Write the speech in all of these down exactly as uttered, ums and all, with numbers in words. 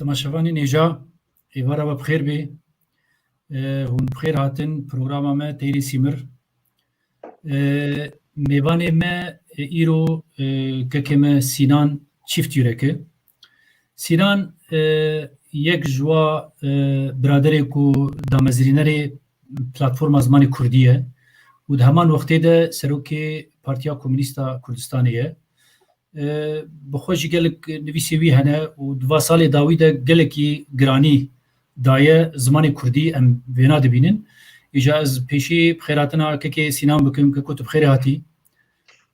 Temaşevanên hêja, êvara we bi xêr bê. E, hûn bi xêr hatin programa me Teyrê Sîmir. E, mêvanê me, e, îro, e, kekê me Sînan Çîft Yurek e. Sînan, e, yek ji wa, e, biraderê ku damezrînerê Platforma Zimanê Kurdî ye û di heman wextê de serokê Partiya Komûnîst a Kurdistanê ye. E, bi xwe jî gelek nivîsê wî hene û di va salê dawî de gelekî giranî daye zimanê kurdî, em vêna dibînin. Îja ez pêşî bi xêrhatina kekê Sînan bikim. Keko, tu bi xêrê hatî.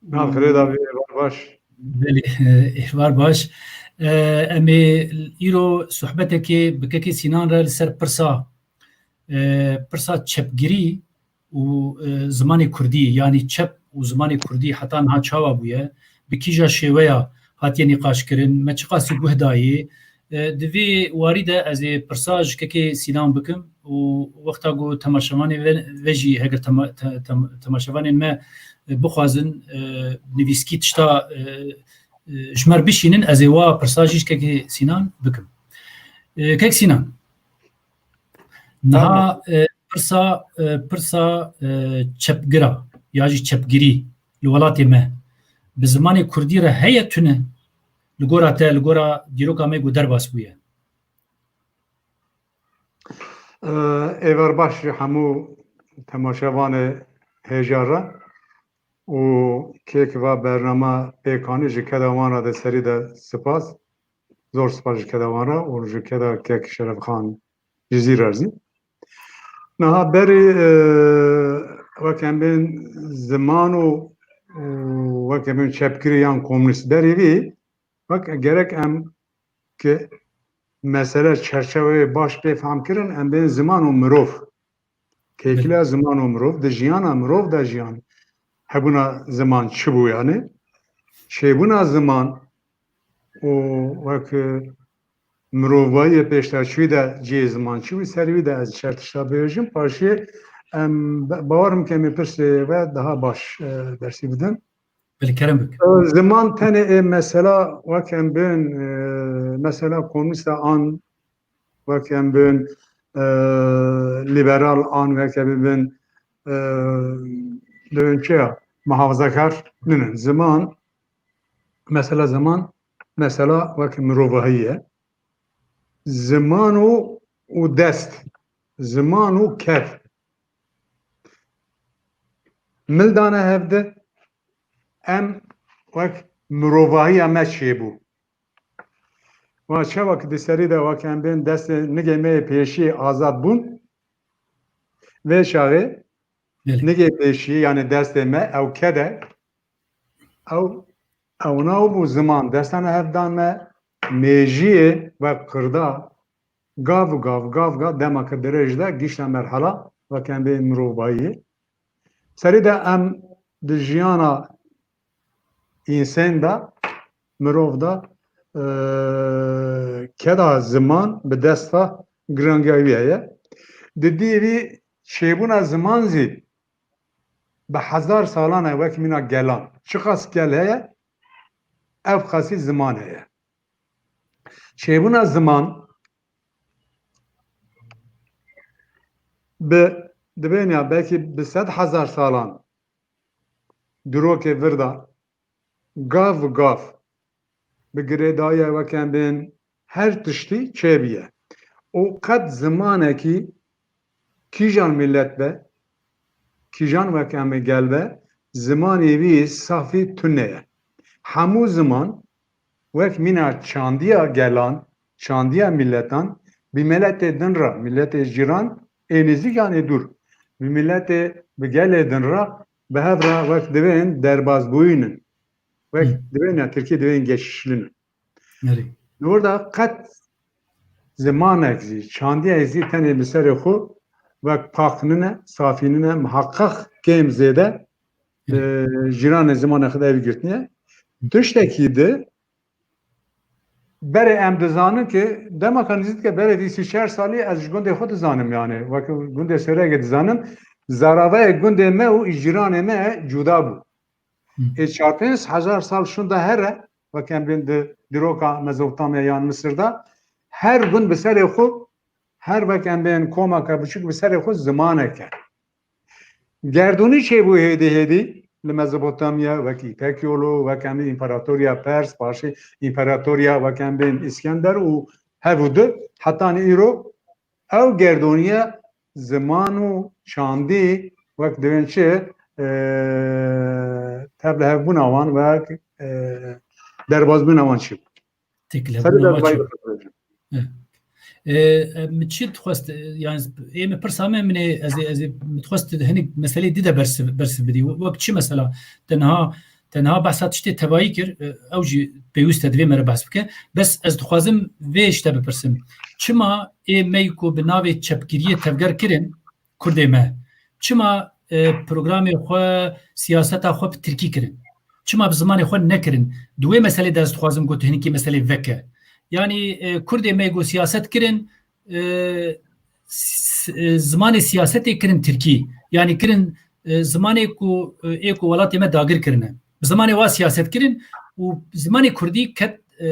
Nav xêrê davî, êvar baş. Belê, êvar baş. E, em ê îro sohbetekê bi kekê Sînan re li ser pirsa, e, pirsa çepgirî û, e, zimanê kurdî, yanî çep û zimanê kurdî heta niha çawa bûye, bi kîja şêweya hatiye nîqaşkirin, me çiqasî guh dayê, e, di vê warî de ez ê pirsa ji kekê Sînan bikim û wexta ku temaşevanê ve, ve jî heger tema-, te-, tem-, temaşevanên me, e, bixwazin, e, nivîskî tişta, e, e, ji me re bişînin, ez ê wa pirsa jî ji kekê Sînan bikim. E, kek Sînan, niha, Tamam. e, pirsa, e, pirsa, e, çepgira ya jî çepgirî li welatê me bi zimanê kurdî re heye, tune? Li gora te, li gora dîroka me ku derbas bûye? E, êvar baş ji hemû temaşevanê hêja re û kêk va bernama pêkanî ji keda wan re de serî de spas. Zor spas ji keda wan re û ji keda kek Şerefxan Cizîr re zî. Niha berî, e, wek em bên ziman û, û wek em bên çepgirî yan komûnîst berî vî, wek gerek em ki mesele çerçeveyê baş pê fehm kirin, em bên ziman û mirov. Kêkiliya ziman û mirov, di jiyana mirov de jiyan hebûna ziman çi bû yani? Çêbûna ziman û wek, e, mirovahiyê pêşdaçûyî de cihê ziman çi bû, ser wî de ez çer tişta bêjim, paşê em be-, bawerim ke em ê pirsê we daha baş, e, dersî bidin. Belê, kerem bik. E, ziman tenê ê mesela wek em bên, e, mesela komûnîsta an, wek em bên, e, lîberal an, wek em bên, e, dibên çi ya, muhafazakar nînin. Ziman, mesela ziman, mesela wek mirovahî ye. Ziman û, û dest, ziman û kev. Mil dane hevdi, em wek mirovahiya me çêbû. Wa çawa ki di serî de wek em bên destê nigê me yê pêşî azad bûn, vê çaxê Belê. nigê pêşî, yani destê me, ew kede, ew, ew naw bû ziman, destana hevdan me, mêjiyê wek qirda, gav gav, gav gav, dema ke dirêj de gişte merhala wek em bê mirovahiyê. Serî de em di jiyana însen de, mirov de, e, keda ziman bi dest ve girangiya wî heye. Di dî vî çêbûna ziman zî bi hezar salan e, wek mîna gelan. Çiqas gel heye, ev qasî ziman heye. Çêbûna ziman bi, dibên ya belkî bi sed hezar salan dîrokê vir de gav bi gav bi girêdayî wek em bên her tiştî çêbûye. Û qet zimanekî kîjan milet be, kîjan wek em ê gel be, zimanê wî safî tune ye. Hemû ziman wek mîna çandiya gelan, çandiya miletan, bi miletê din re, miletê cîran, ê nêzîk yan ê dûr, bi miletê, bi gelê din re, bi hev re wek divên derbazbûyî nin. Wek Hı. divên ya Tirkî divên geçişli nin. Erê. Li wir de qet zimanek zî, çandiyek zî tenê bi serê xwe wek pak nine, safî nine, miheqeq kêm zêde, Hı. e, cîranê zimanê xwe de ev girtine. Tiştekî di, berê em dizanin ki dema ka nêzîk ke berê vîst û çar salî ez ji gundê xwe dizanim yani. Wek gundê Sêwregê dizanim. Zaravayê gundê me û cîranê me cuda bû. Hı. Ê çar pênc hezar sal şûnda here, wek em bên di dîroka Mezopotamya yan Misir de, Her gund bi serê xwe, her wek em bên komeke biçûk bi serê xwe zimanek e. Gerdûnî çêbû hêdî hêdî li Mezopotamya, wek Îpek Yolu, wek em bên Împaratoriya Pers, paşê Împaratoriya wek em bên Îskender û hev û di, hetanî îro ew gerdûniye ziman û çandî wek divên çi, e, tevlihevbûna wan, wek, e, derbazbûna wan çi bû. Têkilebûna wan çi bû. Eh. E, e, min çi dixwest, e, yani, ê min pirsa me, min ê, ez ê, ez ê, min dixwest hinek meselê di de bersiv, bersiv bidî. Wek çi mesela? Tenha, tenha behsa tiştê tevayî kir, e, ew jî pêwîst e divê me re behs bike. Bes ez dixwazim vê ji te bipirsim. Çima ê me ku bi navê çepgiriyê tevger kirin, Kurdê me, çima, e, programê xwe, siyaseta xwe bi tirkî kirin? Çima bi zimanê xwe nekirin? Di wê meselê de ez dixwazim ku tu hinekî meselê veke. Yanî, e, Kurdê me ku siyaset kirin, e, s-, e, zimanê siyasetê kirin tirkî. Yanî kirin, e, zimanê ku, e, ê ku welatê me dagir kirine. Bi zimanê wa siyaset kirin û zimanê kurdî ket, e,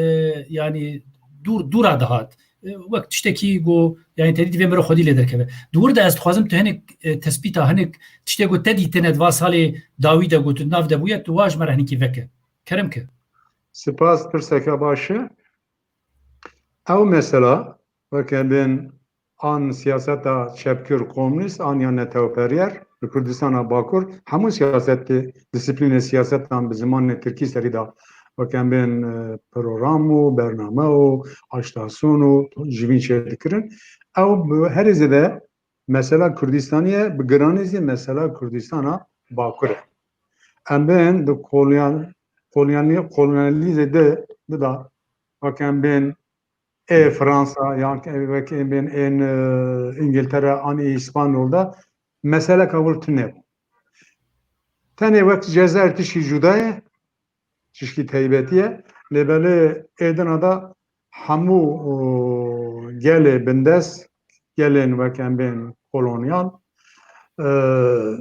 yanî dûr, dûra dihat. E, wek tiştekî ku, yanî tedî divê mirov xwedî lê derkeve. Di wir de ez dixwazim tu hinek, e, tespîta, hinek tiştê ku te dîtine di va salê dawî de ku tu nav de bûye, tu wa ji me re hinekî veke. Kerem ke. Spas, pirseke baş e. Ew mesela, weke bên an siyaseta çepgir, komûnîst, an ya netewperyer li Kurdistana Bakur, hemû siyasetê, disiplînê siyasetan bi zimanê tirkî serî de, weke em bên, e, program û bername û aştasûn û civîn çêdikirin. Ew bi herî zêde mesela Kurdistanî ye, bi giranî zî mesela Kurdistana Bakur e. Em bên di kolyan-, kolyanî-, kolonyalîzê de, de da, weke em bên ê Fransa, yan wek ê bên ên, e, Îngiltere an ê Îspanyol de meseleka wir tune bû. Tenê wek Cezayir tişkî cuda ye, tişkî teybetî ye. Lê belê êdina de hemû, o, gelê bindest, gelên wek em bên kolonyal, e,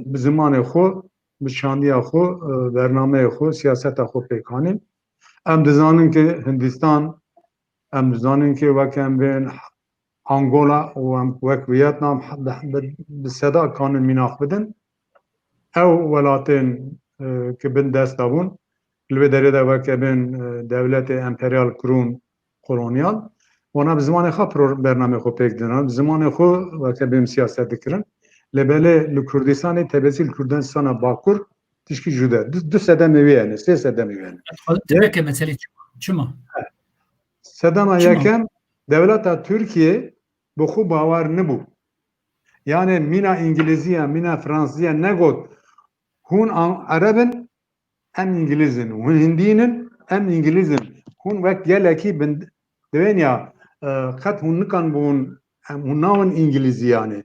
bi zimanê xwe, bi çandiya xwe, e, bernameyê xwe, siyaseta xwe pêk anîn. Em dizanin ki Hindistan, em dizanin ki wek em bên Angola û em wek Vietnam bi, bi, bi seda kanin mînax bidin. Ew welatên, e, ki bin dest de bûn, li wê derê de wek em bên, e, dewletê emperyal kirûn kolonyal, wana bi zimanê xwe pro-, bernamê xwe pêk didin, bi zimanê xwe weke bêm siyaset dikirin. Lê belê li Kurdistanê, tebezî li Kurdistana Bakur, tişkî cuda. Du, du sedemê wê hene, sê sedemê wê hene. Dixwazim tu veke meselê çima? Çima? Sedema Çima? Yekem, dewleta Tirkiye bi xwe bawer nibû. Yani mîna Îngilîziya, mîna Fransîziya negot, hûn an-, Ereb in, em Îngilîz in. Hûn Hindî in, em Îngilîz in. Hûn wek gelekî bin, divên ya, e, qet hûn nikan bûn, em, hûn nawin Îngilîzî yani.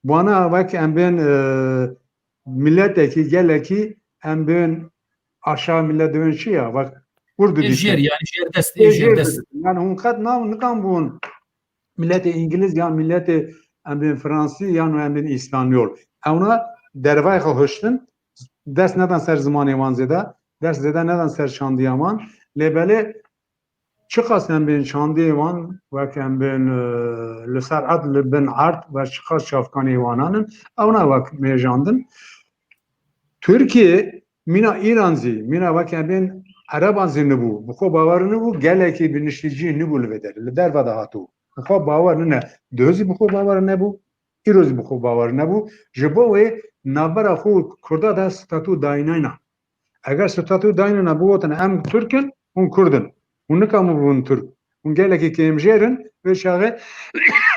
Wana wek em bên, e, miletekî, gelekî em bên aşağı millet divên çi ya, wek Kurd Ê didîtin. Jêr, yani jêr dest, Ê ê jêr jêr dest. Didîtin. Yani hûn qet nav nikan bûn miletê Îngilîz yan miletê em bên Fransî yan em bên Îspanyol. Ewna dervayê xwe hiştin, dest nedan ser zimanê wan zêde, dest zêde nedan ser çandiya wan. Lê belê çiqas em bên çandiyê wan, wek em bên, e, li ser erd, li bin erd, ve çiqas çavkanê wan anin, ewna wek mêjandin. Tirkiye mîna Îran zî, mîna wek em bên Ereban zî nibû. Bi xwe bawer nibû, gelekî biniştîcî nibû li vê derê. Li derve de hatibû. Bi xwe bawer nine. Duh zî bi xwe bawer nebû. Îro zî bi xwe bawer nebû. Ji bo wê navbera xwe û Kurda de statû dayînayna. Eger statû dayînayna bigotin em Tirk in, hûn Kurd in. Hûn nikamû bibin Tirk. Hûn gelekî kêmjêr in. Vê çaxê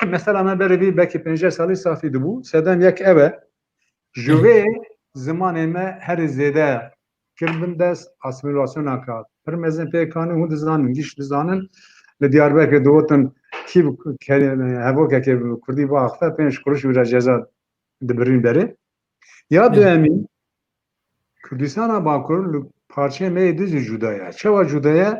mesela me berê vî belkî pênceh salî safî dibû. Sedem yek ev e. Ji vê zimanê me herî zêde kir bin dest, asîmîlasyoneke pir mezin pêk anî, hûn dizanin, gîş dizanin, li Diyarbekirê digotin, kî bi ke-, hevokekê bi kurdî biaxife, pênc kuruş wî re ceza dibirîn berê. Ya duyemîn, Kurdistana Bakur li parçeyê me yê dî zî cuda ye. Çawa cuda ye?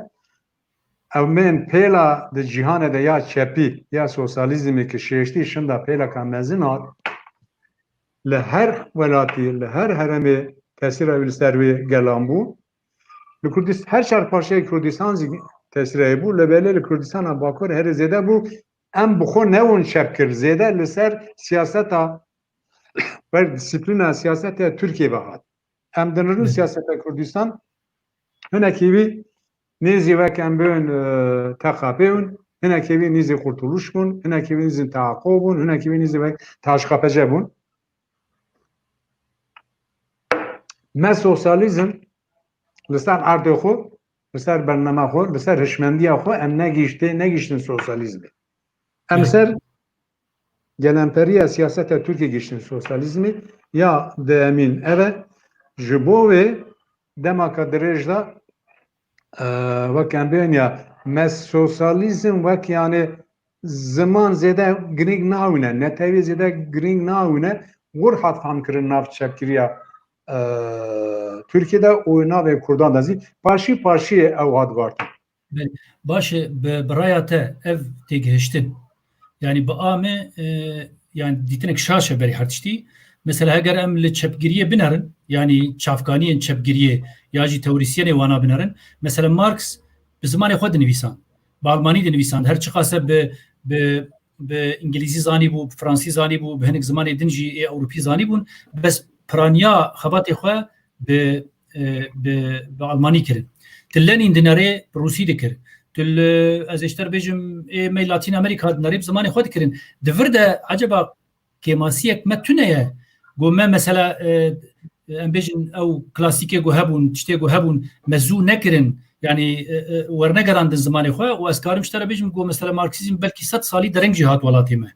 Ew bên pêla di cîhanê de ya çepî, ya sosyalîzmê ki şêştî şinda pêleka mezin hat, li her welatî, li her herêmê tesîra wî li ser wê gelan bû. Li Kurdist-, her çar parçeyê Kurdistan zî tesîra wê bû, lê belê li Kurdistana Bakur herî zêde bû, em bi xwe nebûn çepkir, zêde li ser siyaseta, ber disiplîna siyaseta Tirkiyê ve hat. Em dinirin siyaseta Kurdistan, hinekî wî nêzî wek em bêjin, e, T K P bûn, hinekî wî nêzî Kurtuluş bûn, hinekî wî nêzî T A K bûn, hinekî wî nêzî wek T H K P C bûn. Me sosyalizm li ser erdê xwe, li ser bernama xwe, li ser hişmendiya xwe em negihiştê, negihiştin sosyalizmê. Em li ser gelenperiya siyaseta Tirkiyê gihiştin sosyalizmê ya duyemîn ev e. Ji bo wê demaka dirêj de, e, wek em bêjin ya me sosyalizm wek yani ziman zêde girîng nahewîne, netewî zêde girîng nahewîne, wir hat fam kirin nav çepkiriya, e, Tirkiyê de û navê Kurdan de zî paşî paşiyê ew hat guhartin. Belê. Baş e, bi, bi raya te ev têgihiştin, yani bi a me, e, yani dîtinek şaş e berî her tiştî. Mesela heger em li çepgiriyê binerin, yani çavkaniyên çepgiriyê ya jî teorîsyenê wana binerin. Mesela Marx bi zimanê xwe dinivîsan, bi almanî dinivîsan, her çiqas e bi, bi, bi îngilîzî zanîbû, bi fransî zanîbû, bi hinek zimanê din jî ê ewropî zanîbûn. Bes piraniya xebatê xwe bi, e, bi, bi almanî kirin. Tu Lenîn dinerê bi rûsî dikir. Tu li, ez ê ji te re bêjim, ê me Latîn Amerîka dinerê bi zimanê xwe dikirin. Di vir de eceba kêmasiyek me tune ye. Go me mesela, e, em bêjin ew klasîkê go hebûn, tiştê go hebûn, me zû nekirin. Yani, e, e, wernegerandin zimanê xwe û ez karim ji te re bêjim go mesela Marksîzm belkî sed salî dereng jî hat welatê me.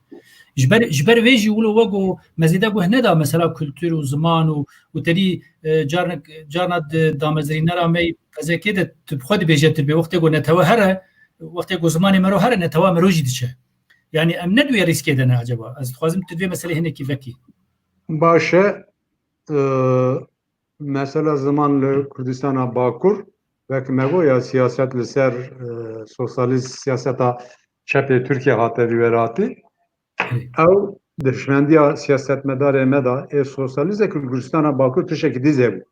Ji ber, ji ber vê jî wilo we go me zêde guh neda mesela kultur û ziman û, û tedî, e, carnek, carna di damezrînera me yê P Z K de tu bi xwe dibêje tu dibê wextê go netewe here, wextê go zimanê mero here, netewa mero jî diçe. Yani em ne di wê rîskê de ne acaba? Ez dixwazim tu di vê meselê hinekî vekî. Baş e, e, mesela ziman li Kurdistana Bakur, wek me goya siyaset li ser, e, sosyalîst siyaseta çepê Tirkiye hate vî welatî. Ew di hişmendiya siyasetmedarê me de ê sosyalîzek li Kurdistana Bakur tiştekî dî zêbû.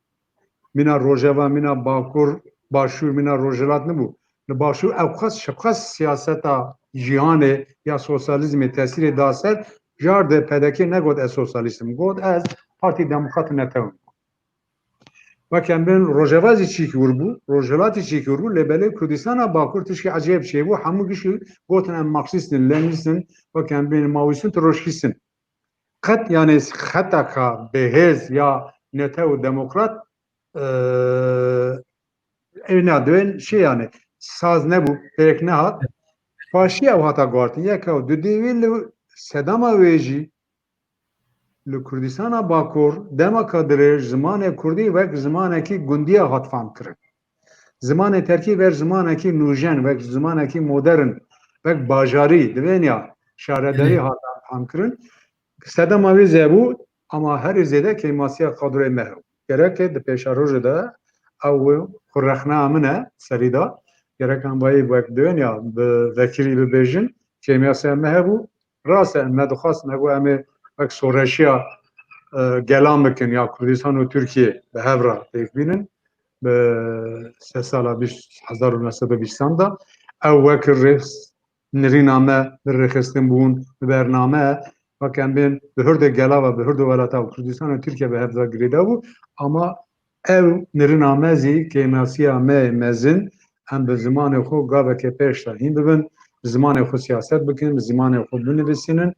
Mîna Rojava, mîna Bakur, Başûr, mîna Rojhilat nibû. Li Başûr ew qas, çiqas siyaseta cîhanê ya sosyalîzmê tesîrê da ser, car de P D K negot ez sosyalîst im. Got ez Partî Demokrat û Netew im. Wek em bên Rojava zî çîk wir bû, Rojhilat zî çîk wir bû, lê belê Kurdistana Bakur tişkî ecêb çêbû, hemû gişî gotin em Marksîst in, Lenînîst in, wek em bên Maoîst in, Troşkîst in. Qet, yani, xeteka bêhêz ya netew û demokrat, e, ew ne, dibên şey, yani, saz nebû, pêk nehat. Paşiya ew hata guhartin. Yek ew, dudê wî li sedema wê jî li Kurdistana Bakur demeka dirêj zimanê kurdî wek zimanekî gundiya hat fam kirin. Zimanê terkî wer zimanekî nûjen, wek zimanekî modern, wek bajarî, divên ya şaredarî hat fam kirin. Sedema wê zêbû, ama herî zêde kêmasiya kadroyê me hebû. Gerek e di pêşerojê de ew xwe rexneya min e serî de. Gerek em bayê wek dibên ya bi vekirî bibêjin, kêmasiya me hebû. Rast e, me dixwest, me got em ê wek soreşiya, e, gelan bikin ya Kurdistan û Tirkiye bi hev re pêk bînin. Bi se sala bîst, hezar û neh sed û bîstan de ew wek rêz nirîna me bi rêxistin bûn, bi bername, wek em bên bi hirdê gela ve, bi hirdê welata û Kurdistan û Tirkiye bi hev de girêda bû. Ama ew nirîna me zî kêmasiya me yê mezin, em bi zimanê xwe gaveke pêş de hîn bibin, bi zimanê xwe siyaset bikin, bi zimanê xwe binivîsînin.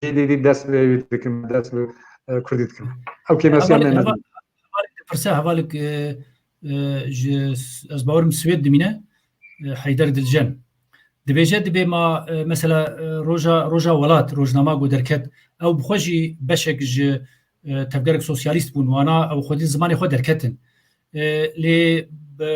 Êdî dî dest bi wî dikim, dest bi, e, kurdî dikim. Ew kêmesiya me mezin. Hevalek dipirse, hevalek, e, e, ji, ez bawerim Swêd dimîne, e, Heyder Dilcen. Dibêje, dibê ma, e, mesela, e, roja, roja welat, rojnama ku derket, ew bi xwe jî beşek ji, e, tevgerek sosyalîst bûn, wana ew xwedî zimanê xwe derketin. E, lê bi,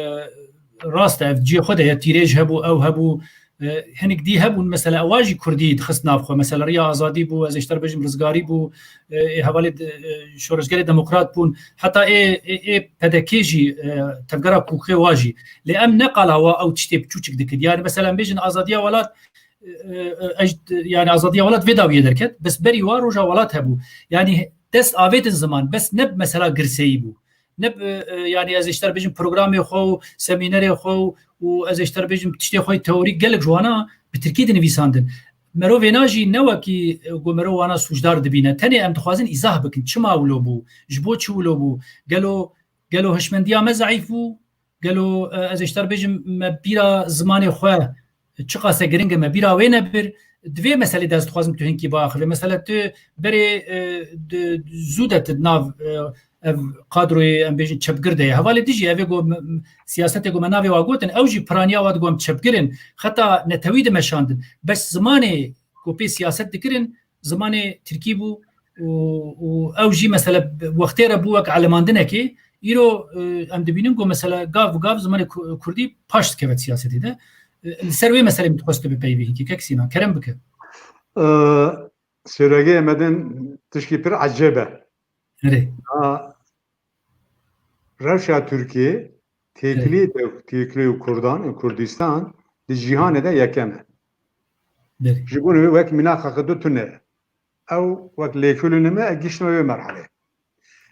rast e, ev cihê xwe de ye, tîrêj hebû, ew hebû, e, hinek dî hebûn, mesela ewa jî kurdî dixist nav xwe, mesela Riya Azadî bû, ez ê ji te re bêjim Rizgarî bû, e, ê hevalê de, e, şoreşgerê demokrat bûn, heta ê, ê, ê P D K jî, e, tevgera kûkê wa jî. Lê em ne qala wa ew tiştê biçûçik dikir. Yani mesela em bêjin azadiya welat, e, e, e, yani azadiya welat vê dawiyê derket, bes berî wa roja welat hebû. Yani dest avêtin ziman, bes ne mesela girseyî bû. ne bi, e, yanî ez ê ji te re bêjim programê xwe û semînerê xwe û, û ez ê ji te re bêjim tiştê xwe yê teorîk gelek ji wana bi tirkî dinivîsandin. Mero vêna jî ne wekî, e, ku mero wana sûcdar dibîne. Tenê em dixwazin îzah bikin. Çima wilo bû? Ji bo çi wilo bû? Gelo, gelo hişmendiya me zeîf bû? Gelo, e, ez ê ji te re bêjim, me bîra zimanê xwe çiqas e giring e, me bîra wê nebir. Di vê meselê de ez dixwazim tu hinkî biaxivî. Mesela tu berê, e, di, zû de tu di nav, e, ev kadroyê, em bêjin, çepgir de ye. Hevalê dijî ev ê ku me, me, siyasetê ku me navê wa gotin, ew jî piraniya wa digot em çepgir in. Xeta netewî dimeşandin. Bes zimanê ku pê siyaset dikirin, zimanê tirkî bû û, û ew jî mesela wextê re bû wek elemandinekê. Îro, e, em dibînin ku mesela gav bi gav zimanê ku-, kurdî paş dikeve siyasetê de. E, li ser wê meselê min dixwest tu bipeyivî hinkî, kek Sînan, kerem bike. E, Sêregeyê me din tişkî pir ecêb e. Erê. Ha, rewşa Tirkiyê têkiliyê, têkiliyê û Kurdan û Kurdistan di cîhanê de yekem e. Belê. Ji bo wek mînaxa xwe du tune ye. Ew wek lêkolînê me, e, giştime wê merhelê.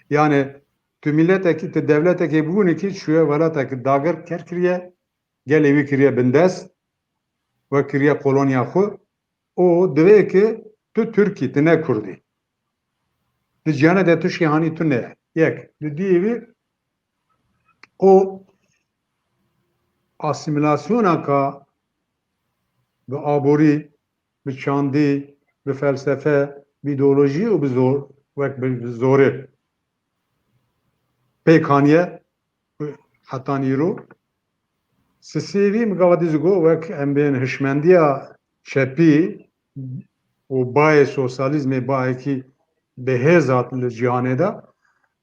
Yani tu miletekî, tu dewletekê bûnî ki çûye welatekî dagir ker kiriye, gelê wî kiriye bindest, we kiriye kolonya xwe, û divê ki tu Tirkî, tu ne Kurdî. Di cîhanê de tişkî hanî tune ye. Yek. Di duyê wî, o asîmîlasyona ka bi aborî, bi çandî, bi felsefe, bi îdeolojî û bi zor, wek bi zorê pêk haniye hetan îro. Sisê wî min gava dî zî got, wek em bên hişmendiya çepî û bayê sosyalîzmê bayekî bi hêz hat li cîhanê de,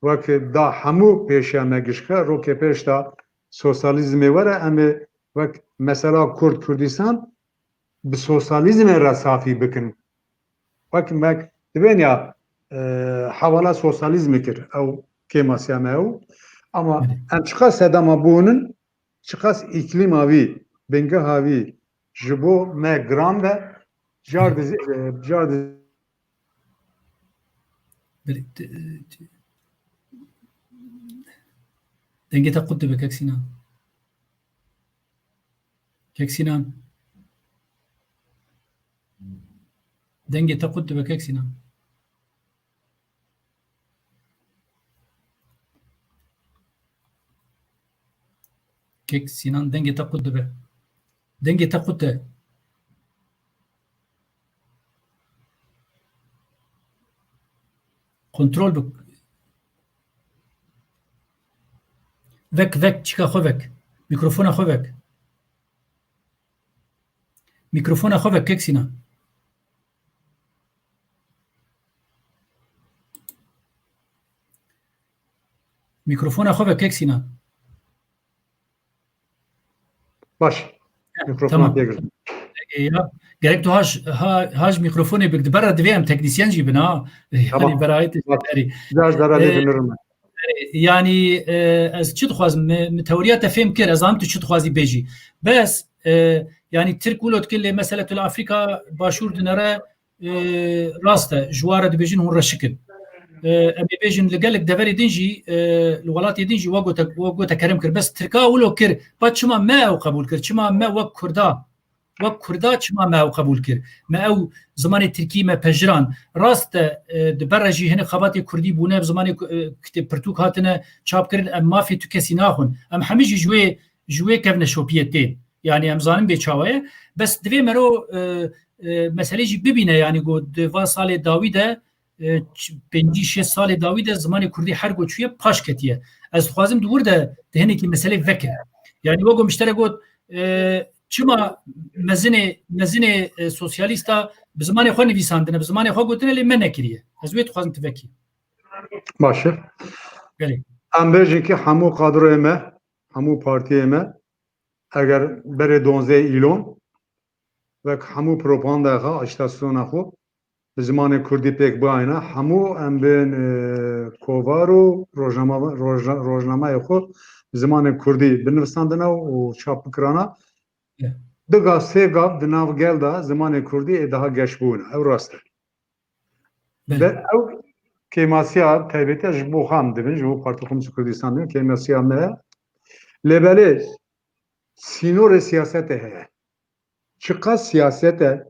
wek da hemû pêşiya me gişke, rokê pêş de sosyalîzmê were, em ê wek mesela Kurd Kurdistan bi sosyalîzmê re safî bikin. Wek me dibên ya, e, hewala sosyalîzmê kir, ew kêmasiya me ew. Ama Belê. Em çiqas sedema bûnin, çiqas îklîma wî, bingeha wî ji bo me giran be, car Belê. Dizî, e, car dizî. Belê, te, te, dengê te qut dibe, kek Sînan. Kek Sînan. Dengê te qut dibe, kek Sînan. Kek Sînan, dengê te qut dibe. Dengê te qut e. Kontrol bi. Vek, vek, çika xwe vek. Mikrofona xwe vek. Mikrofona xwe vek, kek Sînan. Mikrofona xwe vek, kek Sînan. Baş. Mikrofona Tamam. Tê girtin. E, ya, gerek tu haj, ha, haj mikrofonê bik, di ber re divê em teknisyen jî bin, ha. Yanî Tamam. Berayê te Bak, jî. Biraz daha Ee, lê dinlerim. Yanî, e, ez çi dixwazim? Mi, mi teoriya te fêm kir, ez zanim tu çi dixwazî bêjî. Bes, e, yanî Tirk wilo dikir lê mesela tu li Afrîka Başûr dinere, e, rast e, ji wan re dibêjin hûn reşik in. E, em ê bêjin li gelek deverê din jî, e, li welatê din jî we gote, we gote kerem kir. Bes Tirka wilo kir, ba çima me ew qebûl kir? Çima me wek Kurda, wek Kurda çima me ew qebûl kir? Me ew zimanê Tirkî me pejirand. Rast e, e, di ber re jî hinek xebatê Kurdî bûne, bi zimanê ku-, e, kitêb pirtûk hatine çap kirin, em mafê tu kesî naxwin. Em hemî jî ji wê, ji wê kevneşopiyê tên. Yanî em zanin bê çawa ye. Bes divê mero, e, e, meselê jî bibîne, yanî ku di van salê dawî de, e, ç-, pêncî şêst salê dawî de zimanê Kurdî her ku çûye paş ketiye. Ez dixwazim di wir de di hinekî meselê veke. Yanî wek ku min ji te re got, e, çima mezinê, mezinê, e, sosyalîsta bi zimanê xwe nivîsandine, bi zimanê xwe gotine lê me nekiriye. Ez wê dixwazim tu vekî. Baş e. Belê. Em bêjin ki hemû kadroyê me, hemû partiyê me, eger berê donzdeh îlon, wek hemû propagandaya xwe, ajitasiyona xwe, bi zimanê Kurdî pêk bihayne, hemû em bên, e, kovar û rojnama-, rojna-, rojnameyê xwe bi zimanê Kurdî binivîsandine û çap bikirana, Ya. du gav, sê gav di nav gel de zimanê Kurdî ê daha geş bûne. Ew rast e. Belê. Be-, ew, kêmasiya taybetiya ji bo xwe em dibin, ji bo Partiya Komînîst Kurdistan dibin, kêmasiya me ye. Lê belê sînorê siyasetê heye. Çiqas siyasete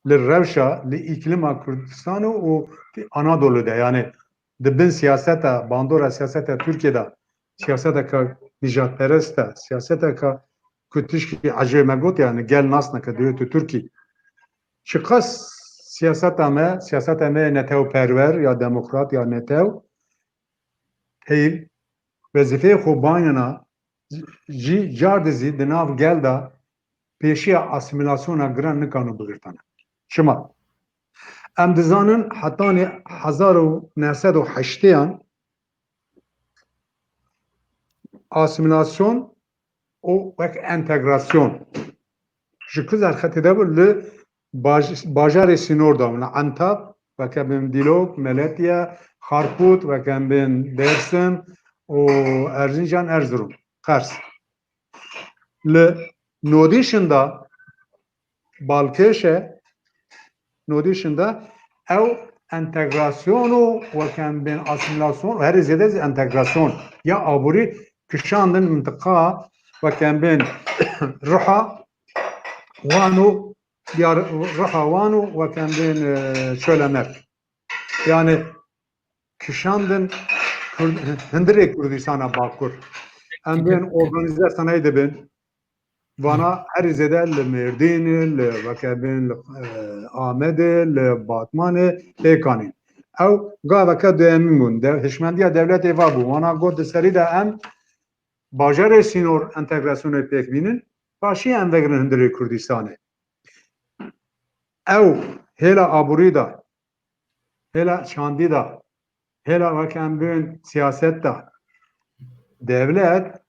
li rewşa, li îklîma Kurdistanê û Anadolu de, yani di bin siyaseta, bandora siyaseta Tirkiye de, siyaseteke nîjadperest e, siyaseteke ku tişkî ecêb me got, yani gel nas neke dewleta Tirkî. Çiqas siyaseta me, siyaseta me netewperwer ya demokrat ya netew, heyv wezîfeyê xwe banîna jî car dizî di nav gel de pêşiya asîmîlasyona giran nikano bigirtane. Çima? Em dizanin hetanî hezar û neh sed û heştêyan asîmîlasyon û wek entegrasyon ji ku derxetê de bû li baj-, bajarê sînor de bûn. Li Entab, weke bin Dîlok, Meletiye, Xarpût, weke bin Dêrsim û Erzincan, Erzurum, Qers. Li nodîşin de balkêş e, nodîşin de ew entegrasyon û weke em bên asîmîlasyon û herî zêde zî entegrasyon ya aborî kişandin mintiqa weke em bên Riha, Wan û Diyar, Riha, Wan û weke em bên, e, Çolemerg. Yani kişandin Kurd-, hundirê Kurdistana Bakur. Em bên organîze sanayî dibin. Vana herî zêde li Mêrdînê, li weke bên li, e, Amedê, li Batmanê pêk anîn. Ew gaveke duyemîn bûn. De, hişmendiya dewletê va bû. Wana got di serî de em bajarê sînor entegrasyonê pêk bînin. Paşî em vegirin hundirê Kurdistanê. Ew hêla aborî de, hêla çandî de, hêla weke em bên siyaset de, dewlet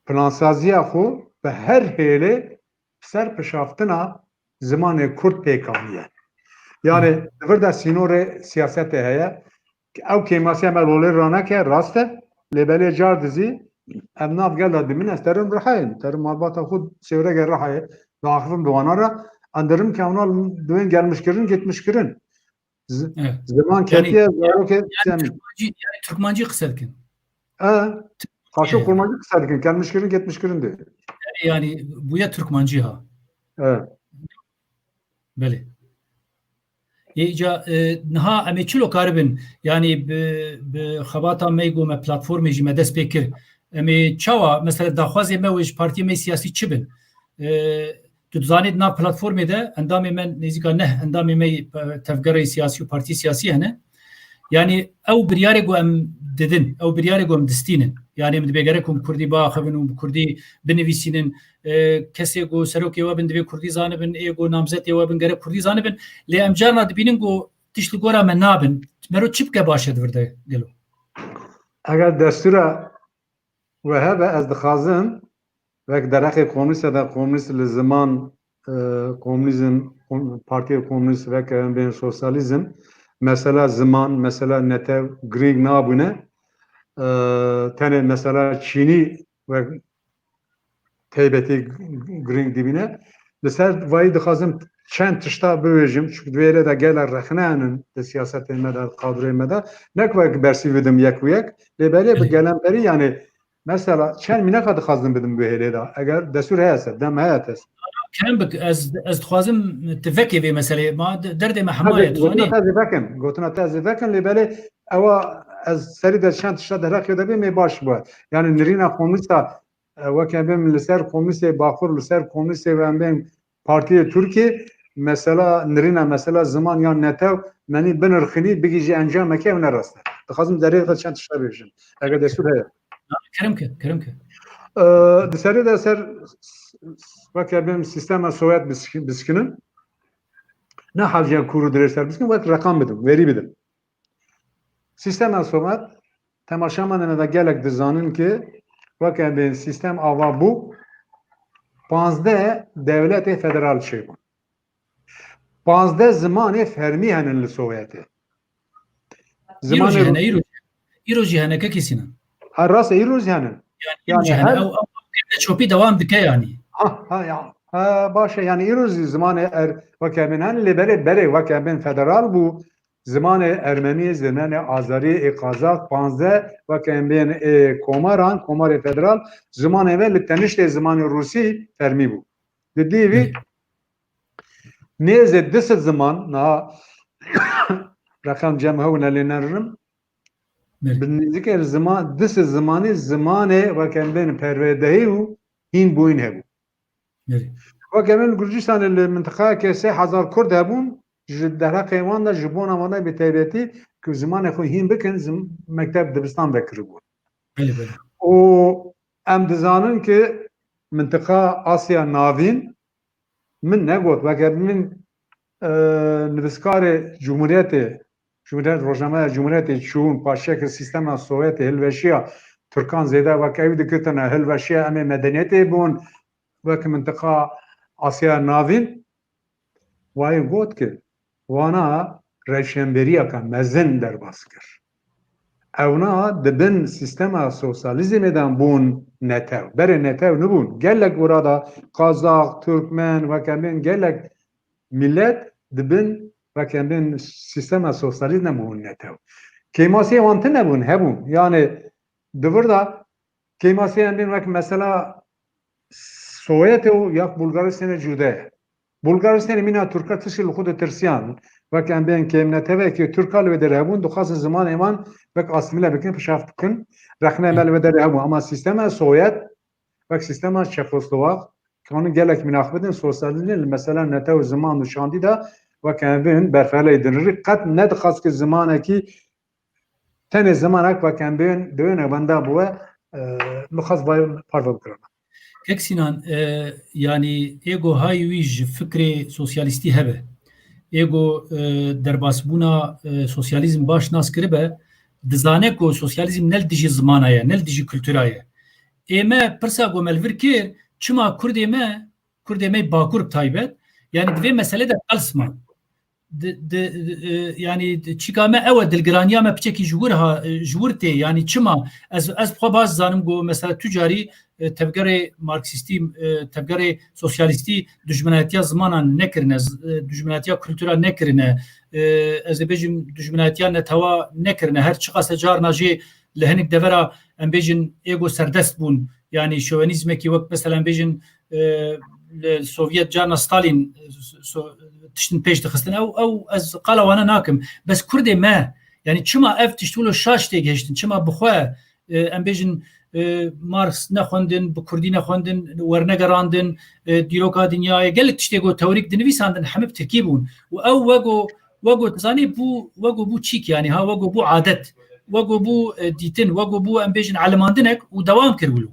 plansaziya xwe bi her hêlê ser pişaftina zimanê kurd pêk aniye. Yani di vir de sînorê siyasetê heye. Ew kêmasiya me lolê raneke, rast e. Lê belê car dizî em nav gel de dimin, ez terim Rihayê, terim malbata xwe Sêwrege Rihayê, diaxivim di wana re, em dirim ke ewna di wên gelmişkirin, gitmişkirin. Z-, Evet. Ziman Yani, ketiye yani, zarokê yani Semî. Türkmancî, yani Türkmancî qise dikin. E, qaşo Türkmancî. Kurmancî qise dikin, gelmişkirin, gitmişkirin de. Yani, yani bûye Türkmancî ha. Evet. Belê. Ê, îca, e, niha em ê çilo karibin? Yani bi, bi xebata me ku me platformê jî me dest pê kir. Em ê çawa, mesela daxwazê me wê ji partiyê me siyasî çi bin? E, tu dizanî di nav platformê de endamê me nêzîka neh endamê me, e, tevgerê siyasî û partî siyasî hene. Yani ew biryarê ku em didin, ew biryarê ku em distînin. Yani em dibê gerek hûn bi kurdî biaxivin û bi kurdî binivîsînin. E, kesê ku serokê we bin divê kurdî zanibin, ê ku namzetê we bin gerek kurdî zanibin. Lê em carna dibînin ku tişt li gora me nabin. Mero çi bike baş e di vir de gelo? Eger destûra we hebe, ez dixwazim wek derheqê komînîste de, komînîst li ziman, e, komînîzm, kom-, partiyê komînîst, weke em bên sosyalîzm, mesela ziman, mesela netew girîng nabûne. E, tenê mesela çînî wek taybetî girîng dibîne. Li ser vayî dixwazim çend tişta bibêjim, çünkü di wê de gelek rexne henin di siyasetê me de, kadroyê me de. Ne ku wek bersîv bidim yek û yek, lê belê bi gelemperî, yani mesela çend mînaka dixwazim bidim bi hêlê de. Eger destûr heye se, dem heye te. Kerem bik, ez, ez dixwazim tu vekê vê meseleyê, ma de-, derdê me hema ye, tu zanî. Gotina te zî vekin, gotina te zî vekin, lê belê ewa ez serî de çend tişta derheqê de bêm ê baş bû. Yani nirîna komînîsta, e, weke bêm li ser komînîstê Bakur, li ser komînîstê, em bên partiyê Tirkiyê, mesela nirîna, mesela ziman ya netew, menî binirxînî, bigihîjî encamekê, ew ne rast e. Dixwazim derê de çend tişta bêjim. Eger destûr heye. Kerem ke, kerem ke. E, di serê de ser, weke bêm sîstema Sowet bisk-, biskinin. Ne hewce kûr û dirêj ser biskinin, wek reqam bidim, verî bidim. Sîstema Sowet, temaşevanê me de gelek dizanin ki weke bên sîstem ava bû, panzdeh dewletê federal çêbûn. Panzdeh zimanê fermî henin li Sowetê. Îro jî hene, îro, îro jî hene, kekê Sînan. Ha, rast e, îro jî henin. Yani, yani her ew, ew, ew çopî dewam dike yani. Ha, ha, ya. Ha, baş e, yani îro jî zimanê er weke bên henin, lê berê, berê weke bên federal bû, Zimanê ermenî, zimanê azerî, ê qazaq, panzdeh, weke em bên ê komaran, komarê federal, zimanê me li teniştê zimanê rûsî fermî bû. Di dî vî Belê. nêzê du sed ziman, niha reqem cem hew ne lê nerinim, Belê. bi nêzîkê ziman, du sed zimanî zimanê weke em bên perwerdehî û hîn bûyîn hebû. Belê. Weke em bên Gurcistanê li mintiqayeke sê hezar Kurd hebûn, ji derheqê wan de, ji bona wan de bi taybetî ku zimanê xwe hîn bikin, zim-, mekteb dibistan vekiribûn. Belê, belê. Û em dizanin ku mintiqa Asya Navîn, min negot, weke min, e, nivîskarê Cumhuriyetê, Cumhuriyet, rojnameya Cumhuriyetê çûn, paşê ku sîstema Sovyetê hilweşiya Tirkan zêde weke ew dikirtine, hilweşiya em ê medeniyetê bûn, weke mintiqa Asya Navîn, wayê got ku wana rewşenberiyeke mezin derbas kir. Ewna di bin sîstema sosyalîzmê de bûn netew. Berê netew nibûn. Gelek wira da Qazaq, Turkmen, weke em bên gelek milet di bin weke em bên sîstema sosyalîzmê de bûn netew. Kêmasiyê wan tune bûn, hebûn. Yani di vir de kêmasiyê em bên wek mesela Sovyetê û ya Bulgaristanê cuda ye. Bulgaristanê mîna Tirka tiştê li xwe ditirsiyan. Wek em bên kêmnetewekê Tirka li wê derê hebûn, dixwazin zimanê wan wek asîmîle bikin, pişaf bikin. Rexneyê me li wê derê hebûn. Ama sîstema Sovyet, wek sîstema Çexoslovak, kanin gelek mîna xwe bidin, sosyalîzmê li mesela netew, ziman û şandî de wek em bên berfireh dinirî. Qet nedixwast ku zimanekî tenê zimanek wek em bên di wê navenda bûye, e, min xwest vay parve bikirana. Kek Sînan, e, yanî êgo hay wî ji fikrê sosyalîstî hebe. Êgo, e, derbasbûna, e, sosyalîzm baş nas kiribe, dizane ku sosyalîzm ne li dijî zimana ye, ne li dijî kultura ye. Ê me pirsa ku me li vir kir, çima Kurdê me, Kurdê me Bakur bi taybet, yanî di vê meselê de qels man. Di, di, e, yanî di, çîka me ew e, dilgiraniya me piçekî ji wir ha, e, ji wir tê. Yanî çima? Ez, ez bi xwe baş zanim ku mesela tu carî, e, tevgerê marksîstî, e, tevgerê sosyalîstî dijminatiya zimanan nekirine, z-, e, dijminatiya kultura nekirine. E, ez ê bêjim dijminatiya netewa nekirine. Her çiqas e carna jê li hinek devera em bêjin êgo serdest bûn. Yanî şovenîzmekî wek mesela em bêjin, e, li Sovyet carna Stalin, e, so-, tiştin pêş dixistin. Ew, ew ez qala wana nakim. Bes Kurdê me, yanî çima ev tişt wilo şaş tê gihiştin? Çima bi xwe, e, em bêjin, e, Marx nexwendin, bi Kurdî nexwendin, wernegerandin, e, dîroka dinyayê, gelek tiştê ku teorîk dinivîsandin, hemî bi Tirkî bûn. Û ew wego, wego dizanî bû, wego bû çîk, yanî ha wego bû adet, wego bû, e, dîtin, wego bû em bêjin elimandinek û dewam kir wilo.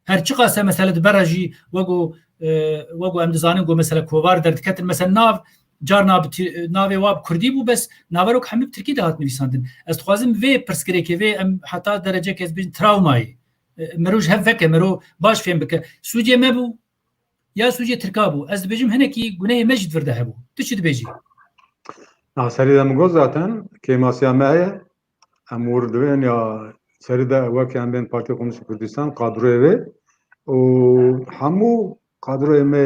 Her çiqas e mesele dibere jî wego, e, wego em dizanin ku mesela kovar derdiketin, mesela nav, carna bi ti-, navê wa bi kurdî bû, bes naverok hemî bi tirkî de hat nivîsandin. Ez dixwazim vê pirsgirêkê, vê em heta derecek ez bêjim trawmayê. E, mero ji hev veke, mero baş fêm bike. Sûcê me bû ya sûcê tirka bû? Ez dibêjim hinekî gunehê me jî di vir de hebû. Tu çi dibêjî? Na, serî de min got zaten, kêmasiya me heye. Em wir dibên ya serî de wek em bên Partiya Komûnîst Kurdistan kadroyê wê û hemû kadroyê me,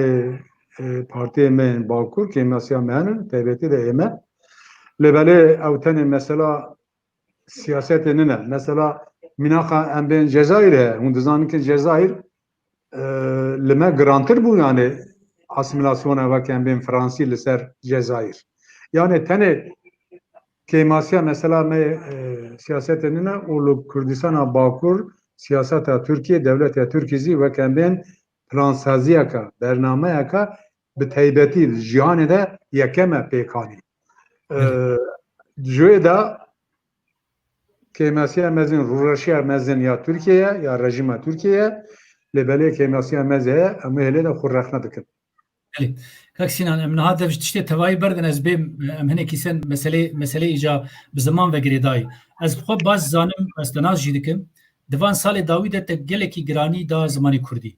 e, partiyê me yên Bakur kêmasiya me henin, taybetî de ê me. Lê belê ew tenê mesela siyasetê nine. Mesela mînaxa em bên Cezayirê heye. Hûn dizanin ku Cezayir, e, li me girantir bû, yani asîmîlasyona wek em bên Fransî li ser Cezayir. Yani tenê kêmasiya mesela me, e, siyasetê nine û li Kurdistana Bakur siyaseta Tirkiyê, dewleta Tirkî zî wek em bên plansaziyeke, bernameyeke bi taybetî li cîhanê de yekem e pêk anî. E, Belê. Ji wê de kêmasiya mezin, rûreşiya mezin ya Tirkiye ye, ya rejîma Tirkiye ye, lê belê kêmasiya mezin heye, em wê hêlê de xwe rexne dikin. Belê. Kak Sînan, em niha dev ji tiştê tevayî berdin, ez bêm, em hinekî sen meselê, meselê îca bi ziman ve girêdayî. Ez bi xwe baş zanim, ez te nas jî dikim. Di van salê dawî de te gelekî giranî da zimanê kurdî.